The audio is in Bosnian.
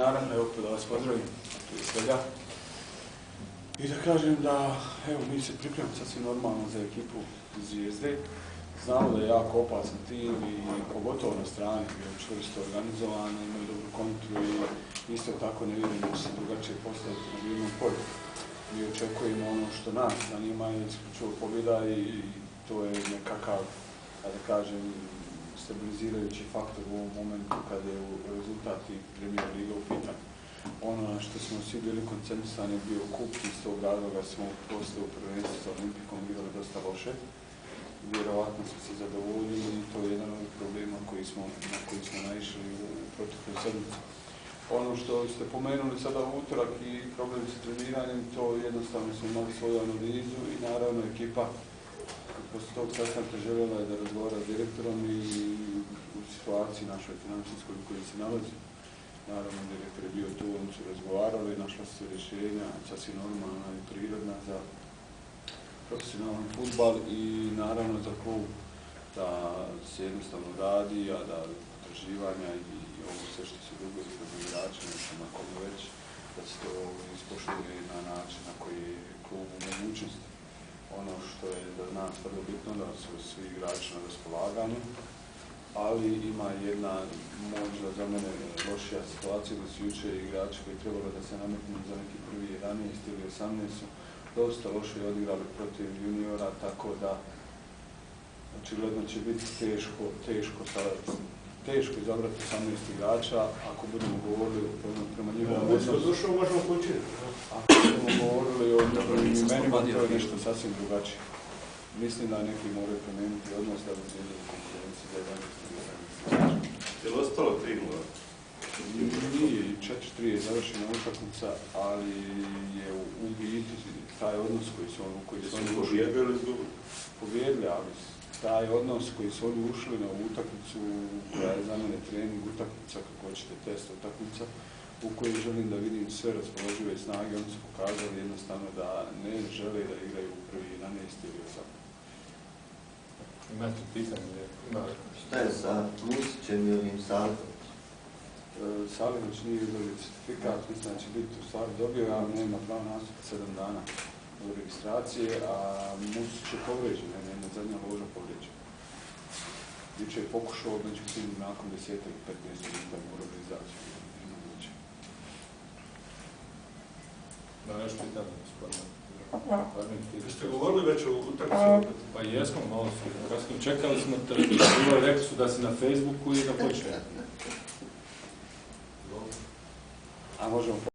Naravno, evo da vas pozdravim prije svega. I da kažem da, evo, mi se pripremamo sasvim normalno za ekipu Zvijezde. Znamo da je jako opasan tim i pogotovo na strani, jer je čvrsto organizovano, imaju dobru kontru i isto tako ne vjerujem da će se drugačije postaviti na mirnom polju. Mi očekujemo ono što nas zanima je isključivo pobjeda i to je nekakav, da kažem, stabilizirajući faktor u ovom momentu kada je rezultat i Premier Liga u pitanju. Ono na što smo svi bili koncentrisani je bio kup, iz tog razloga smo poslije u prvenstvu sa Olimpikom igrali dosta loše. Vjerovatno smo se zadovoljili i to je jedan od problema na koji smo naišli u protekloj sedmici. Ono što ste pomenuli sada u utorak i problem sa treniranjem, to jednostavno smo imali svoju analizu i naravno ekipa posle tog sastanka željela je da razgovara s direktorom i u situaciji našoj financijskoj u kojoj se nalazi. Naravno, direktor je bio tu, oni su razgovarali, našla su se rješenja, sasvim normalna i prirodna za profesionalan fudbal i naravno za klub da se jednostavno radi, a da potraživanja i ovo sve što se dugo ispod igrača, nešto na kome već, da se to ispoštuje na način na koji je klub u mogućnosti. Ono što je za nas vrlo bitno da su svi igrači na raspolaganju, ali ima jedna možda za mene lošija situacija da su jučer igrači koji trebalo da se nametnu za neki prvi 11 ili 18 su dosta loše odigrali protiv juniora, tako da očigledno će biti teško izabrati 18 igrača ako budemo govorili prema njihovom odnosu. Ako budemo govorili o njihovim imenima, to je nešto sasvim drugačije. Mislim da neki moraju promijeniti odnos da bi se izdali konkurenciji za 11. Je li ostalo 3-0? Nije, 4-3 je završena utakmica, ali je u biti taj odnos koji su oni pobjedili, ali taj odnos koji su oni ušli na utakmicu, koja je za mene trening utakmica, kako hoćete test utakmica, u kojoj želim da vidim sve raspoložive snage, oni su pokazali jednostavno da ne žele da igraju u prvi 11 ili 18. Imate pitanje? Šta je sa Musićem i ovim Salikovićem? Saliković nije dobio certifikat, mislim da će biti u stvari dobio, ali nema pravo nastupa 7 dana u registracije, a Musić je povređen, jedna zadnja loža povređena. Juče je pokušao, međutim, nakon 10 ili 15 minuta u realizaciju. Da, nešto pitanje, gospodine. Jeste govorili već o utakmici? Pa jesmo, malo su kasno. Čekali smo te, rekli su da si na Facebooku i da počne. A možemo